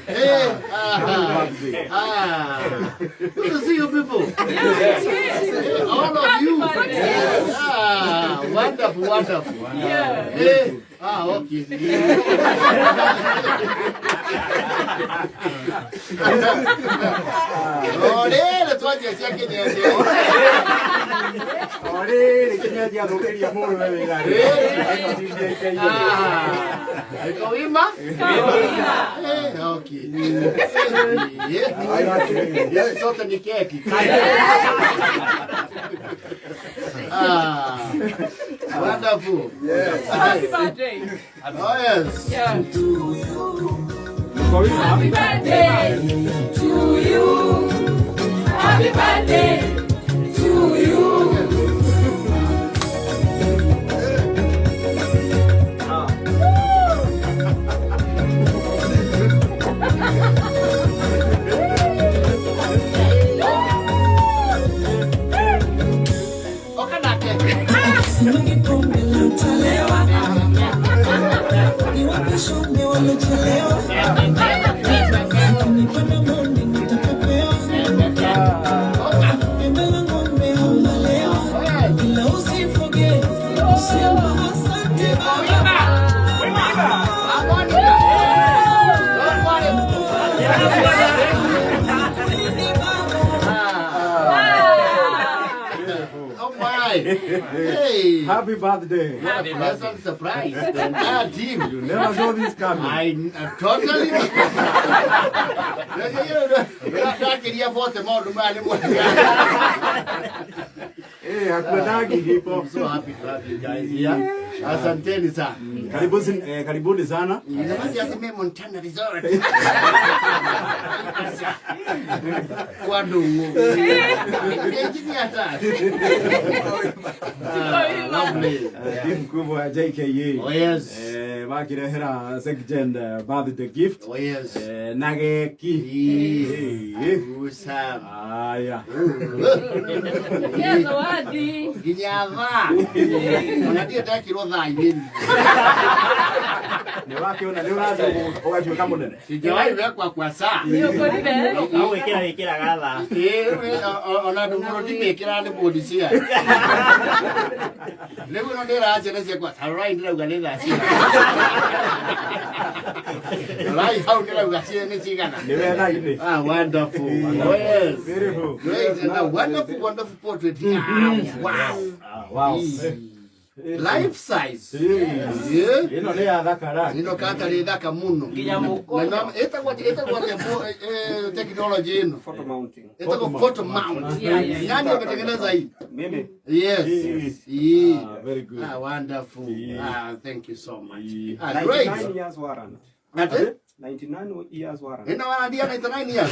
Hey, ah, ah. Good to see you people. Hey, all of you. Ah, wonderful, wonderful. Yeah. Hey, ah, okay. O rĩrĩ twanjia cia kĩnyenje. O rĩrĩ kĩnyenje athũkĩria mũrũwe wĩra rĩ. Ah, iko wima? Eh, okay. Eh, eh, sote ni keki. Ah, wonderful. Happy birthday. Oh, yes. Yeah. Happy birthday to you. Happy birthday to you. Oka nake. Oh, yes. Monica. Don't worry. Ah. Oh my. Hey. Happy birthday. What a pleasant surprise. The entire team. You never saw this coming. I totally. Ndakiria bote maundu maya nĩ mwega. Eh, hakuendagi hipo. I'm so happy to have you guys here. Asanteni sana. Karibuni, karibuni sana. Nafasi ya mimi Montana Resort. Kwa ndungu. Ngejithi hata. Ah, lovely. Team kubwa ya JKA. Oh yes. Makirehera second birthday gift. Oh yes. Na geki. Yes. Usam. Aya. Yeah, zawadi. Nginya thaa. Ona ndiĩ ndekirwo thaa-inĩ. Nĩ wakĩona nĩ ũrathiĩ ũgatuĩka mũnene. Sijawahi wekwa kwa saa. Nĩ ũkorire? No gwĩkĩra wĩkĩraga thaa. Ĩĩ, ona andũ mũno ndimĩkĩraga nĩ bũndi cia. Rĩu ĩno ndĩraga ciana ciakwa, ta rorai ndĩrauga nĩ thaa cigana. Rorai hau ndĩrauga nĩ cigana. Nĩ we thaa-inĩ. Ah, wonderful. Oh, yes. Beautiful. Great. And a wonderful, wonderful portrait. Ah, wow. Ah, wow. Life size. Eh. Yeah. Ĩno nĩ ya thakara. Ino katarĩ thaka mũno. Nginya mũkũnjo. Na ĩtagwo atĩa technology ĩno? Photo mounting. Ĩtagwo photo mount. Yeah. Nani ametengeneza hii? Mimi. Yes. Yes. Yeah. Ah, very good. Ah, wonderful. Yeah. Ah, thank you so much. Yeah. Ah, great. 99 years warrant. Ate? 99 years warrant. Ina wanadia 99 years.